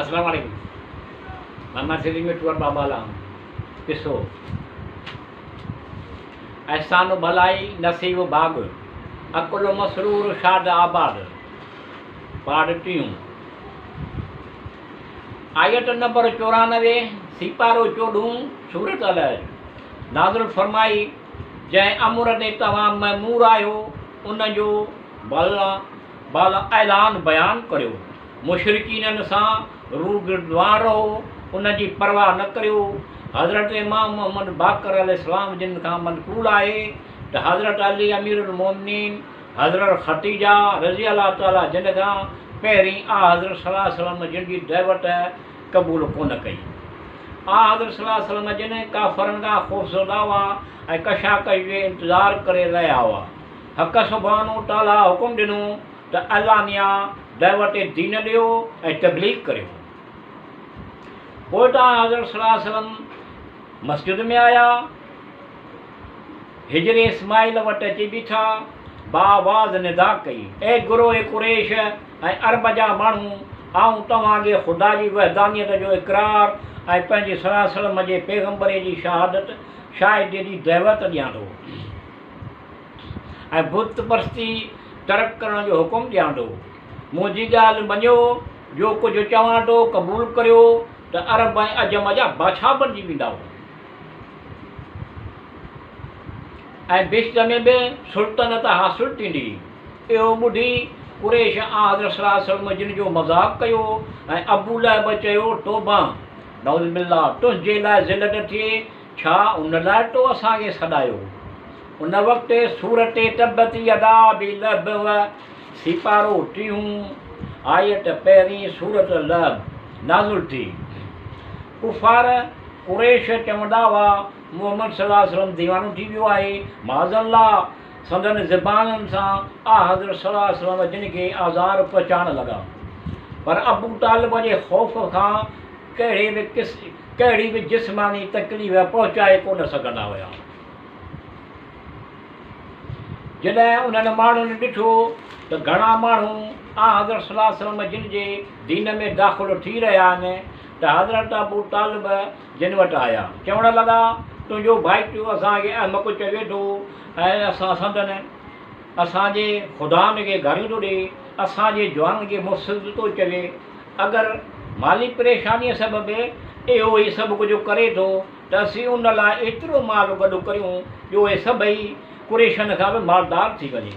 السلام عليڪم محمد صديق مٺو بابا لام قصو احسان ڀلائي نصيب ڀاڳ عقل مسرور شاد آباد پارٽ ٽيون آيت نمبر 94 سيپارو چوڏهون سورت الحج نازل فرمائي جنهن امر تي توهان مامور آهيو ان جو بالا اعلان بيان ڪريو، مشرڪينن سان روگردوان رهو، انهن جي پرواهه نه ڪريو. حضرت امام محمد باقر عليه السلام جن کان منقول آهي ته حضرت علي امير المومنين حضرت خديجه رضي الله تعالٰي جن کان پهرين آنحضرت صلي الله عليه وسلم جن جي دعوت قبول ڪونه ڪئي. آنحضرت صلي الله عليه وسلم جن ڪافرن کان خوفزده هئا ۽ ڪشاڪش جي انتظار ڪري رهيا هئا. حق سبحانه وتعاليٰ حڪم ڏنو ته اعلانيه دعوت دين ڏيو ۽ تبليغ ڪريو. پوء ته آنحضرت صلي الله عليه وسلم مسجد ۾ آيا، حجر اسماعيل وٽ اچي بيٺا، باآواز ندا ڪئي، اي گروه قريش ۽ عرب جا ماڻهو! آئون توهان کي خدا جي وحدانيت جو اقرار ۽ پنهنجي صلي الله عليه وسلم جي پيغمبري جي شهادت شاهدي جي دعوت ڏيان ٿو. ۽ بت پرستي ترڪ ڪرڻ جو حڪم ڏيان ٿو. منهنجي ڳالهه مڃيو، جو ڪجهه چوان ٿو قبول ڪريو ته عرب ۽ عجم جا بادشاهه بڻجي ويندائو ۽ بهشت ۾ به سلطنت حاصل ٿيندي. اهو ٻڌي قريش آنحضرت صلي الله عليه وسلم جن جو مذاق ڪيو ۽ ابولهب چيو، توبه، نعوذ بالله، تنهنجي لاء ذلت ٿئي، ڇا ان لاء تو اسان کي سڏايو؟ ان وقت سورت تبت يدا ابي لهب و سيپارو ٽيهون آيت پهرين سورت لهب نازل ٿي. ڪفار قريش چوندا هئا، محمد صلي الله عليه وسلم ديوانو ٿي ويو آهي، معاذ الله! سندن زبانن سان آنحضرت صلي الله عليه وسلم جن کي آزار پهچائڻ لڳا. پر ابو طالب جي خوف کان ڪهڙي به ڪهڙي به جسماني تڪليف پهچائي ڪونه سگهندا هيا. جڏهن انهن ماڻهن ڏٺو ته گهڻا ماڻهو آنحضرت صلي الله عليه وسلم جن جي دين ۾ داخل ٿي رهيا آهن ته حضرت ابو طالب جن وٽ آيا. چوڻ لڳا، تنهنجو ڀائٽيو اسان کي احمق چوي ٿو ۽ اسان سندن، اسان جي خدائن کي گاريون ٿو ڏئي، اسان جي جوانن کي مفسد ٿو چوي. اگر مالي پريشانيء سبب اهو هي سڀ ڪجهه ڪري ٿو ته اسين ان لاء ايترو مال گڏ ڪريون جو اهي سڀئي قريشن کان به مالدار ٿي وڃي.